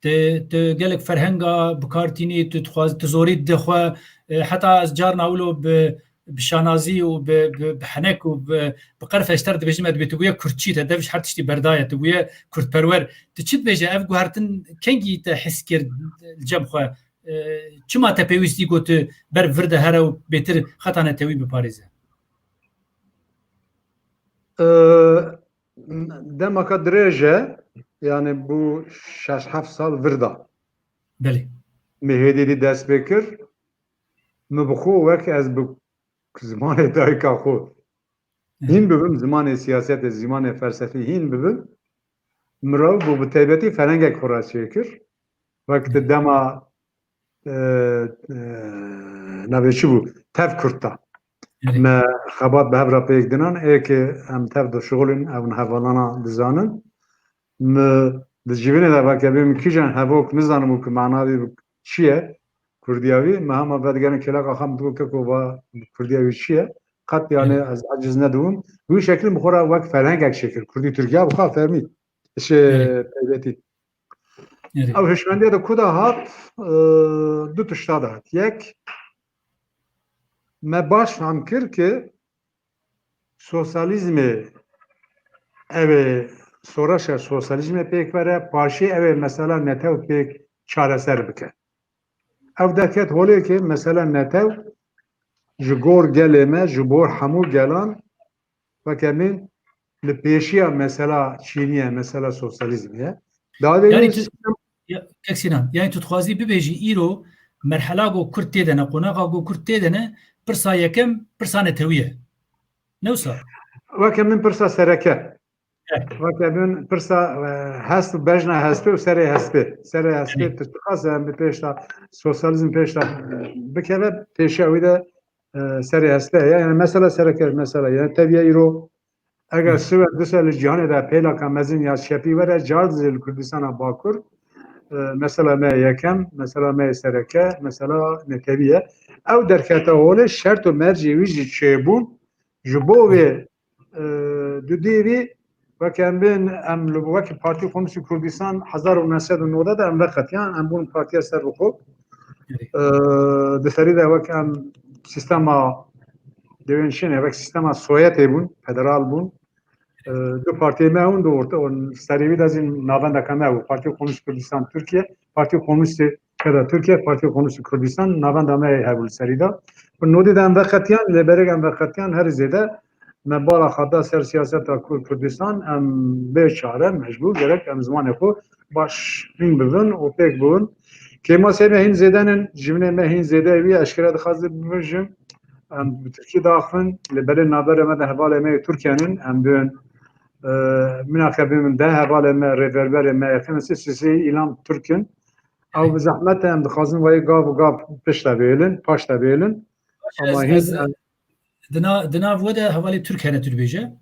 Tu, tu gelek ferhenga bi kar tînî, tu dixwaz-, tu zorî dide xwe, e, heta ez carna wilo bi, bi şanazî û bi, bi, bi henek û bi, bi qerfeşter dibêjim, ez dibê tu bûye kurdçî, te dev ji her tiştî berdaye, tu bûye kurdperwer. Tu çi dibêje, ev guhertin kengî te his kir li cem xwe? E, çima te pêwîstî got tu ber vir de here û bêtir xeta netewî biparêze? E, demaka dirêj e, yani bu şeş heft sal vir de. Belê. Me hêdî dî dest pê kir. Min bi xwe wek ez bi zimanê dayika xwe hîn bibim, zimanê siyasetê, zimanê felsefî hîn bibim, min re bû bi taybetî ferhengek xwe re çêkir. Wek di dema, e, e, navê çi bû? Tev Kurd da. Erê. Me xebat bi hev re pêk dinan, ê ke em tev dişixulin, ew hevalana dizanin. Mi di civînê de veke bê min kîjan hevok nizanim û ki mana wî çi ye, kurdiya wî, me hema vedigerin kêleka xwe min digot keko va kurdiya wî çi ye? Qet yani Erê. ez eciz nedibûm. Wî şeklî min xwe re wek ferhengek çêkir. Kurdî Tirkiya bi xwe fermî. Şê Erê. taybetî. Erê. Ew hişmendiye de ku de hat, e, du tişta de hat. Yek, me baş fam kir ki sosyalîzmê ew ê soreşa sosyalîzmê pêk bere, paşê ew ê mesela netew pêk çareser bike. Ew derket holê ki mesela netew ji gor gelê me, ji bor hemû gelan, weke min li pêşiya mesela çînî ye, mesela sosyalîzmê ye. Daha Yani derin tu, ya, Kek Sinan, yani tu dixwazî bibêjî îro merhela ku Kurd tê de ne, qonaxa ku Kurd tê de ne, pirsa yekem pirsa netewî ye. Ne wisa? Weke min pirsa sereke. Evet. Weke min pirsa, e, hest û bejna hestê û serê hestê. Serê hestê Evet. tu çiqas em bi pêş de sosyalîzm pêş de, e, bikeve, pêşiya wî de, e, serê hestê ye. Yani mesela sereke, mesela, yani teviye îro eger Evet. siwe dise li cîhanê de pêlaka mezin ya çepî were, car dizê li Kurdistana Bakur, e, mesela me yekem, mesela me sereke, mesela netewî ye. Ew derkete holê şert û mercê wî jî çêbûn, ji bo vê, e, dudêrî weke em bên, em li wekî Partî Komunîstî Kurdistan hezar û neh sed û newde de em veqetiyan, em bûn partiya serbixwe. E, di serî de wek em sîstema dewên şinê, wek sîstema Soyetê bûn, federal bûn. E, du partiyê me hûn di orta, serê wî de zî navendeke me bû. Partî Komunîstî Kurdistan Tirkiye, Partî Komunîstî Keda Tirkiye, Partî Komunîstî Kurdistan, navenda me yê hebû li serî de. Bi nodî de em veqetiyan, lê berek em veqetiyan herî zêde me bala xwe da ser siyaseta Kurd Kurdistan, em bê çare, mecbûr, gerek em zimanê xwe baş hîn bibin û pêk bibin. Kêmasê me hîn zêde nin, civînê me hîn zêde wî eşkere dixwaze bibêjim. Em bi Tirkî diaxivin, lê belê navberê me de hevalê me yê Tirkiye nin, em dibên, e, minaqebê min de hevalê me, rêberberê me, efendim, sisê îlam Tirk in. Ew bi zehmet e, em dixwazin wayî gav û gav pişt de bêlin, paş de bêlin. Ama Ez, hîn ez, em di na-, di nav we de hevalê Tirk hene, tu dibêje.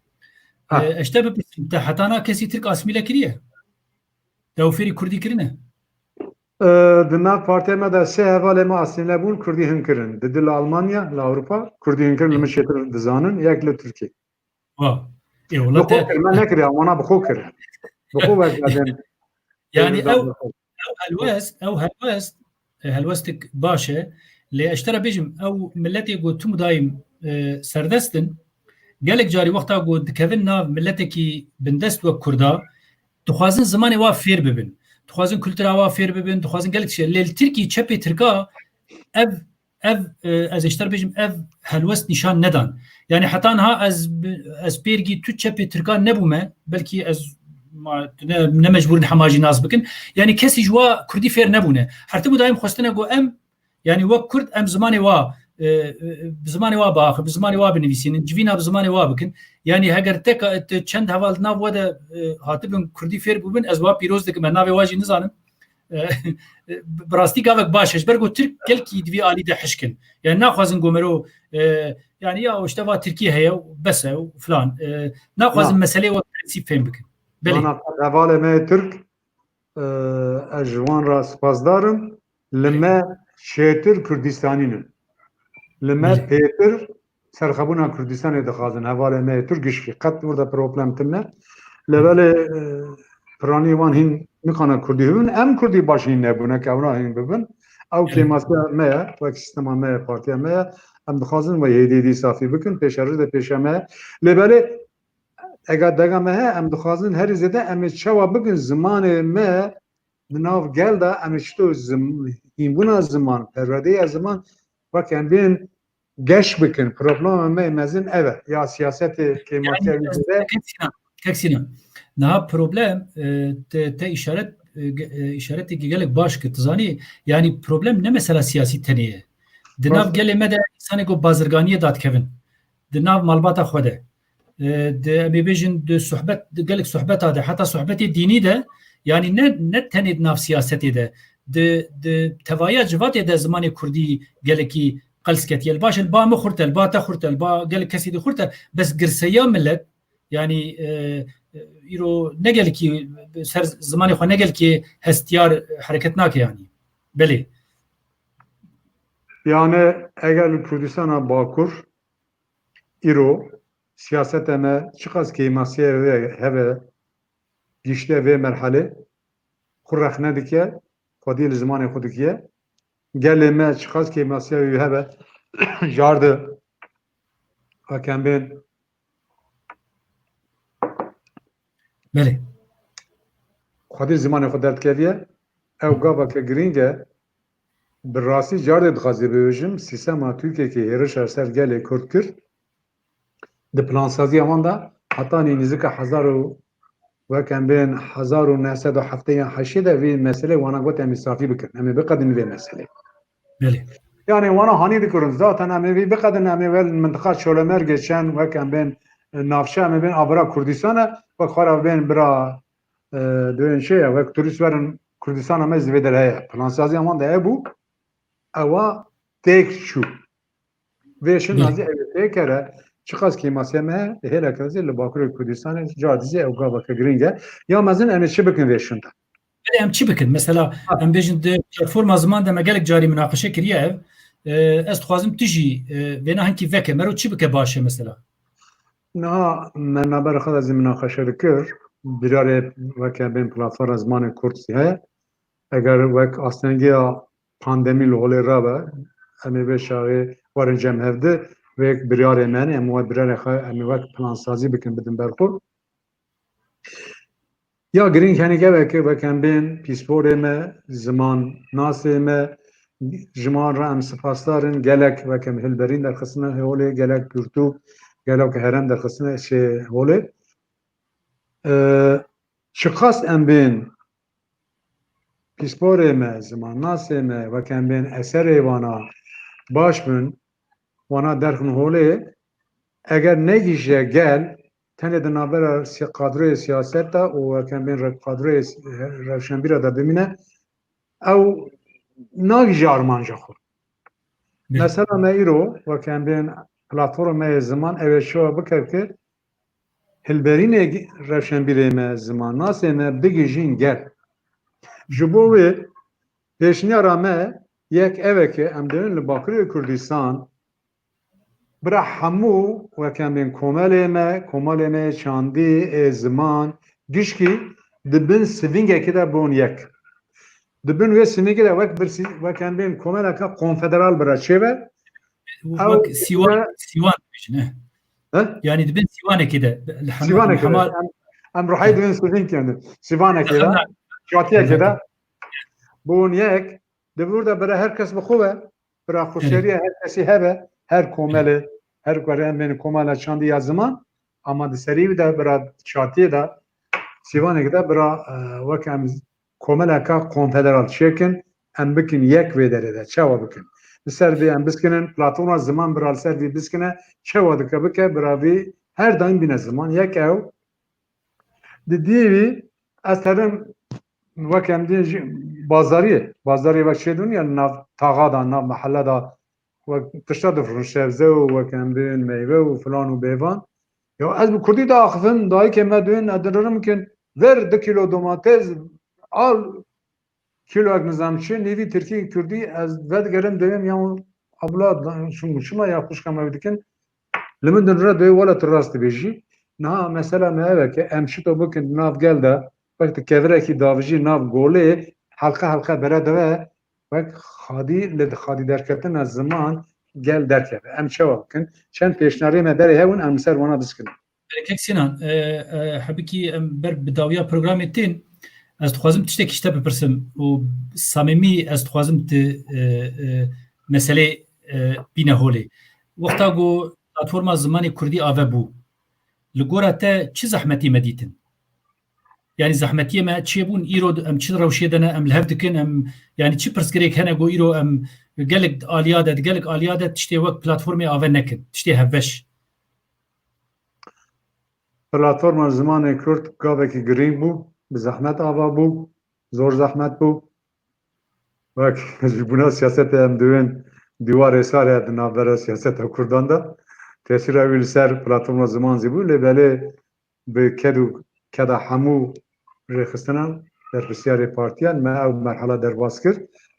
Ha. E, ez te bipirsim, te hetana kesî Tirk asmîle kiriye? Te ew fêrî Kurdî kirine? E, di nav partiya me de sê hevalê me asmîle bûn, Kurdî hîn kirin. Di di li Almanya, li Ewropa, Kurdî hîn kirin, li min çêtir dizanin, yek li Tirkî. Wa. Ê, wela Bi xwe te kir, me nekiriye, wana bi xwe kir. Bi xwe veguhedin. Yani Tevlî ew, da bi xwe. ew helwest, ew helwest, e, helwestik baş e. Lê ez ji te re bêjim, ew miletê ku tim û dayim, e, serdest in, gelek carî wexta ku dikevin nav miletekî bindest wek Kurda, dixwazin zimanê wa fêr bibin. Dixwazin kultura wa fêr bibin, dixwazin gelek şey. Lê li Tirkî çepê Tirka ev ev, e, ez ê ji te re bêjim, ev helwest nîşan nedan. Yani heta niha ez bi, ez pêrgî tu çepê Tirkan nebûme, belkî ez ma, ne, ne mecbûr in hema jî nas bikin. Yani kesî ji wa Kurdî fêr nebûne. Her tim û dayim xwestine ku em, yani wek Kurd em zimanê wa, e, e, bi zimanê wa biaxivin, bi zimanê wa binivîsînin, civîna bi zimanê wa bikin. Yani heger te ka, te çend heval di nav we de, e, hatibin Kurdî fêr bûbin, ez wa pîroz dikim, ez navê wa jî nizanim. E, bi rastî gavek baş e. Ji ber ku Tirk gelkî di vî alî de hişk in. Yani naxwazin ku mero, e, yani ya işte va Tirkî heye û bes e û filan. E, naxwazin Na. meseleyê wek prensîp fêm bikin. Belê. Mana hevalê me yê Tirk, e, ez ji wan re spasdar im. Li Belê. me çêtir Kurdistanî ne. Li me Belê. pêtir serxebûna Kurdistanê dixwazin, hevalê me yê Tirk gişkî. Qet wir de problem tune. Lê belê, e, piranî wan hîn nikane Kurdî bibin. Em Kurdî baş hîn nebûne, ke ewna hîn bibin. Ew Evet. kêmasiya me ye, wek sîstema me ye, partiya me ye. Em dixwazin wê hêdî dî safî bikin, pêşeroj de pêşiya me ye. Lê belê, ega dega me heye, em dixwazin herî zêde em ê çawa bikin zimanê me di nav gel de, em ê çito zim-, hînbûna ziman, perwerdeya ziman, wek em bên geş bikin. Problema me mezin ev e. Ya siyasetê kêmasî Yani, ev dide. Kek Sinan, Kek Sinan. Niha problem, e, te, te işaret, e, ge- e, işaretê gelek baş kir. Tu zanî, yani problem ne mesela siyasî tenê ye. Di nav Baş- gelê me de insanê ku bazirganiyê dadikevin. Di nav malbata xwe de. E, di, em ê bêjin di sohbet, di gelek sohbeta de, heta sohbetê dînî de, yani ne, ne tenê di nav siyasetê de, di, di tevahiya civatê de zimanê kurdî gelekî qels ketiye. Li baş e, li ba min xurt e, li ba te xurt e, li ba gelek kesî di xurt e. Bes girseya millet, yani, e, e, îro ne gelekî ser zimanê xwe ne gelekî hestiyar hereket nake yani. Belê. Yani eger li Kurdistana Bakur îro siyaseta me çiqas kêmasî heve, heve gişte vê merhelê, xwe rexne dike, xwedî li zimanê xwe dikiye. Gelê me çiqas kêmasî wî heve, car di, wek em bên, Belê. xwedî zimanê xwe derdikeviye. Ew gaveke girîng e. Bi rastî car dê dixwazî bibêjim, sîstema Tirkiyeyê hêrişa ser gelê Kurd kir. Di plansaziya wan de hetanî nêzîka hezar û, wek em bên, hezar û neh sed û heftê yan heştê de vê meselê wana got em ê safî bikin. Em ê biqedin vê meselê. Belê. Yani wana hanî dikirin. Zaten em ê vê biqedin, em ê wel mintiqa Çolemergê çen, wek em bên, e, navçe, em ê bên avira Kurdistan e, wek xwe ra bên bira, e, dibên şey e, wek turîst werin Kurdistana me zî vê der heye. Plansaziya wan de hebû, ewa têk çû. Vê şinda Belê. Zî ew têkere, çiqas kêmasiya me heye, hêleke zî li Bakurê Kurdistanê car dizî ew gaveke girîng e. Ya mezin em ê çi bikin vê şinda? Belê, em çi bikin? Mesela, Ha. Em bêjin di platforma ziman de me gelek carî minaqeşe kiriye ev. E, ez dixwazim tu jî, e, vêna hinkî veke. Mero çi bike baş e mesela? Niha me navbera xwe de zî minaqeşe dikir. Birarê weke bên platforma zimanê Kurd zî heye. Eger wek astengiya pandemî li holê rabe, em ê vê şaxê werin cem hevdi, vê yek biryarê me ne, em wek biryarê xwe, em ê wek plansazî bikin, bidin ber xwe. Ya girîng henî geveke, wek em bên pîsporê me, ziman nasê me, ji wan re em sipasdar in, gelek wek em hilberîn derxistine holê, gelek pirtûk, gelek herem derxistine şê holê. E, çiqas em bên pîsporê me, zimannasê me, wek em bên eserê wana baş bin, wana derxin holê, eger negihîje gel, tenê di navbera si-, kadroyê siyaset de û wek em bên re-, kadroyê s-, rewşenbîra de bimîne, ew nagihîje armanca xwe. Belê. Mesela me îro, wek em bên platforma me yê ziman, ew ê şewa bike ki hilberînê rewşenbîrê me, zimannasê me bigihîjin gel. Ji bo wê pêşniyara me yek ev e ki em dibin li Bakurê Kurdistan bira hemû wek em bên komelê me, komelê me yê çandî, ê ziman, gişkî di bin sivîngekê de bûn yek. Di bin wê sivîngê de wek birsî-, wek em bên komeleke konfederal bira çêbe. Ew Wek Sîwan, de- Sîwan dibêjin, he. He? Yani di bin Sîwanekê de, li hema-, Sîwanekê de. hema- Em, em ruhayê dibin sivînkê de. Sîwanekê de. Tamam. Çatiyekê de. Bûn yek. Di vir de bira her kes bi xwe be. Bira xweşeriya her kesî hebe. Her komelê, her kurê em bên komela çandî ya ziman. Ama di serî de bira çatiyê de, Sîwanekê de bira, e, wek em komeleka konfederal çêkin, em bikin yek vê derê de. Çawa bikin? Li ser vê em biskinin, platforma ziman bira li ser vê biskine, çawa dike bike, bira vê her daim bîne ziman. Yek ew. Di dî vî ez terim wek em dîn jî bazariyê, bazariyê wek çê dûn ya li nav taxa da, nav mehelle da, wek tişta difirin, sebze û wek em bên meyve û filan û bêvan. Ya ez bi kurdî diaxivim, dayikê me duyên, ez dinerim kin, ver du kîlo domates, al kîloyek nizam çi, nîvî tirkî kurdî, ez vedigerim duyêm ya abla, çima, çima ya xwişka me wî dikin? Li min dinire duyê, wela tu rast dibêjî. Niha mesela me ev e ke em çito bikin nav gel de, wek tu kevirekî davijî nav golê, helqe helqe bere dive, wek xadî, li xadî derketina ziman gel derkeve. Em çawa bikin? Çend pêşnarê me berê hewin, em li ser wana biskinin. Belê, Kek Sinan, e, e, hebikî em ber bi dawiya programê tên, ez dixwazim tiştekî ji te bipirsim û samîmî ez dixwazim tu, e, e, meselê, e, bîne holê. Wexta ku platforma zimanê kurdî ave bû, li gora te çi zehmetî me dîtin? Yanî zehmetiyê me çê bûn, îro em çi rewşê de ne, em li hev dikin, em, yanî çi pirsgirêk hene ku îro em gelek aliya de, gelek aliya de tiştê wek platformê ave nekin, tiştê hevbeş? Platforma Zimanê Kurd gavekî girîng bû, bi zehmet ava bû, zor zehmet bû. Wek ji bona siyasete em diwên dîwarê sar e di navbera siyaseta Kurdan de. Tesîra wî li ser platforma ziman zî bû, lê belê bi ked û keda hemû rêxistinan, berpirsyarê partiyan, me ew merhala derbas kir.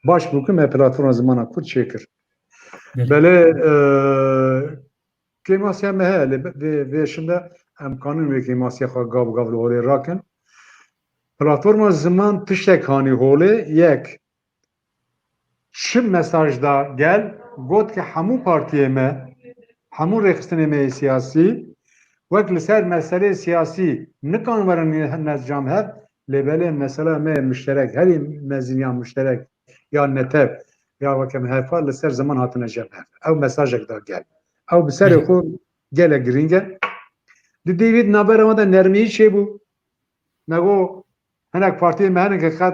Baş bû ku me platforma zimana Kurd çêkir. Belê. Belê, e, kêmasiya me heye, lê vê, vê şinde em kanin wê kêmasiya xwe gav gav li holê rakin. Platforma ziman tiştek hanî holê, yek, çi mesaj da gel, got ki hemû partiyê me, hemû rêxistinê me yê siyasî, wek li ser meseleyê siyasî nikan werin nez cem hev, lê belê mesela me yê muşterek, herî mezin ya muşterek, ya netew, ya weke me hefa li ser ziman hatine cem hev. Ew mesajek da gel. Ew bi serê xwe gelek girîng e. Di dîvî di navbera wan de nermî çêbû. Me got, hinek partiyên me hene ke qet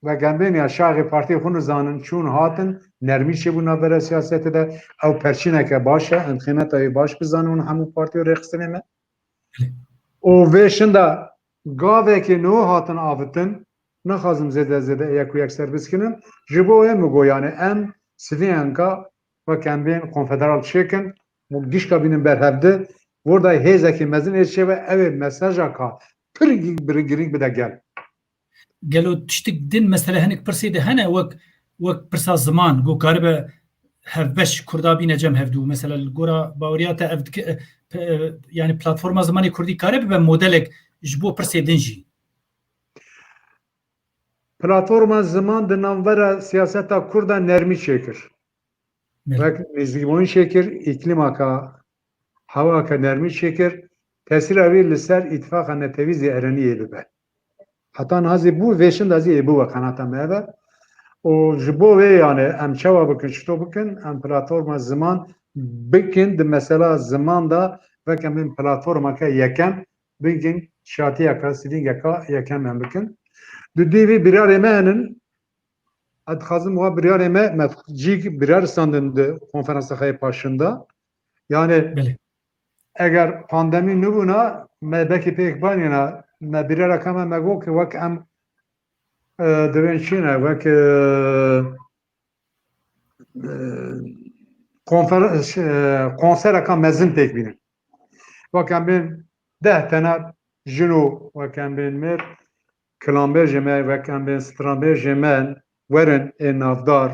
vegenbên ya şaxê partiyê xwe nizanin, çûn hatin, nermî çêbû navbera siyasetê de, ew perçîneke baş e, em qîmeta wê baş bizanin hûn hemû partî û rêxistinê me. Û vê şinda gavekê nû hatin avitin, naxwazim zêde zêde yek û yek ser biskinin, ji bo wê min got, yanî em sivîyenka wek em bên konfederal çêkin, û gişka bînin ber hev di, wir da hêzekê mezin ê çêbe, ew ê mesajaka pir gi-, bir-, girîng bide gel. Gelo tiştik din, mesele hinek pirsê de hene, wek, wek pirsa ziman, ku karibe hevbeş Kurda bîne cem hevdû? Mesela li gora baweriya te ev dike, e, pe-, e, yanî platforma zimanê Kurdî kare bibe modelek ji bo pirsê din jî? Platforma ziman di navbera siyaseta Kurda nermî çêkir. Belê. Wek nêzîkbûn çêkir, îklîmaka, hewaka nermî çêkir, tesîra wî li ser îtifaqa netewî zî erenî yê bibe. Heta niha zî bû, vê şinda zî ê bû we qenata me ev e. Û ji bo wê, yanî em çawa bikin, çito bikin, em platforma ziman bikin, di mesela ziman de wek em bên platformeke yekem, bikin, şatiyeka, sivîngeka yekem em bikin. Di dîvî birarê me henin, ez dixwazim wa biryarê me, me cîk biryar standin di konferansa xwe yê paşin de. Yanî, belê, eger pandemî nibûna, me belkî pêk banîna, me biryareka me, me got ki wek em, e, divên çî ne, wek, e, e, konfer-, e, konsereka mezin pêk bînin. Wek em bên deh tene jin û wek em bên mêr, kilanbêjê me, wek em bên stranbêjê me werin ê navdar.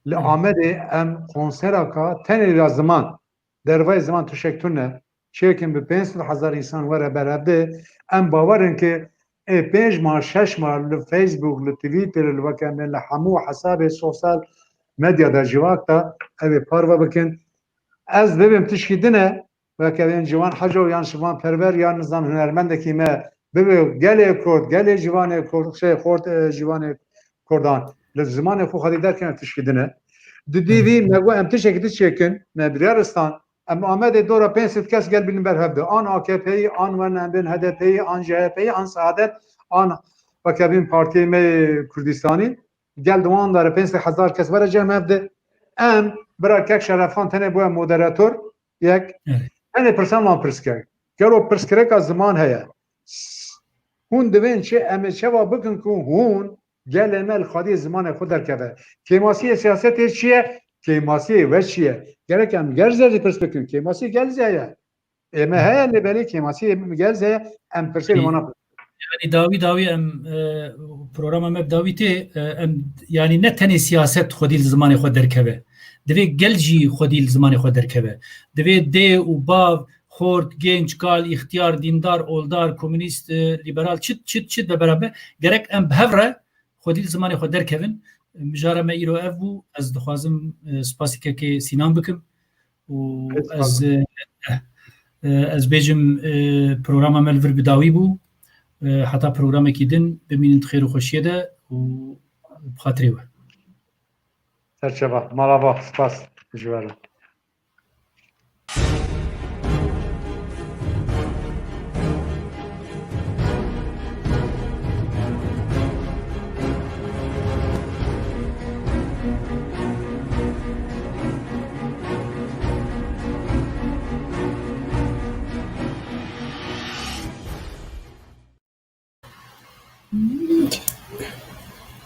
Li Amedê em konseraka tenê ya ziman, dervayê ziman tişek tune, çêkin bi pênc sed hezar însan were ber hev de, em bawer in ki ê pênc mah, şeş mah li Facebook, li Twitter, li wek em bên li hemû hesabê sosyal medya de civak de ev ê parve bikin. Ez bibim tişkî din e, weke bên Ciwan Heco yan Şivan Perwer yan nizam hunermendekî me bibe gelê Kurd, gelê ciwanê Kurd, şey, xort, e, ciwanê Kurdan li zimanê xwe xwedî derkevin tişkî din e. Di dîvî me got em tiştekî din çêkin, me biryar stan, em Amedê dora pênc sed kes gel bînin ber hev de. An A K P'yî, an wen em bên H D P'yî, an C H P'yî, an Saadet, an weke bên partiyê me yê Kurdistanî. Gel di wan dare pênc sed hezar kes were cem hev de. Em bira kek Şerefan tenê bûye moderator, yek. Evet. Tenê pirsan wan pirs kir. Gelo pirsgirêka ziman heye. Hûn divên çi, em ê çawa bikin ku hûn gelê me li xwediyê zimanê xwe derkeve? Kêmasiyê siyasetê çi ye? Kêmasiyê we çi ye? Gerek em gel ze jî pirs bikin. Kêmasiyê gel ze ye. Ê me heye lê belê kêmasiyê gel ze ye, em pirsê li wana bikin. Yanî dawî dawî em, e, programa me bi dawî tê, e, em, yanî ne tenê siyaset xwedî li zimanê xwe derkeve. Divê gel jî xwedî li zimanê xwe derkeve. Divê dê û bav, xort, genç, kal, îxtiyar, dîndar, oldar, komûnîst, e, lîberal, çit, çit, çit be beraber. Gerek em bi hev re xwedî li zimanê xwe derkevin. Mijara me îro ev bû. Ez dixwazim, e, spasî kekê Sînan bikim. Û ez, e, e, ez bêjim, e, programa me li vir bi dawî bû. E, heta programekî din bimînin di xêr û xweşiyê de û bi xatirê we. Serçeva, mala va, spas ji we re.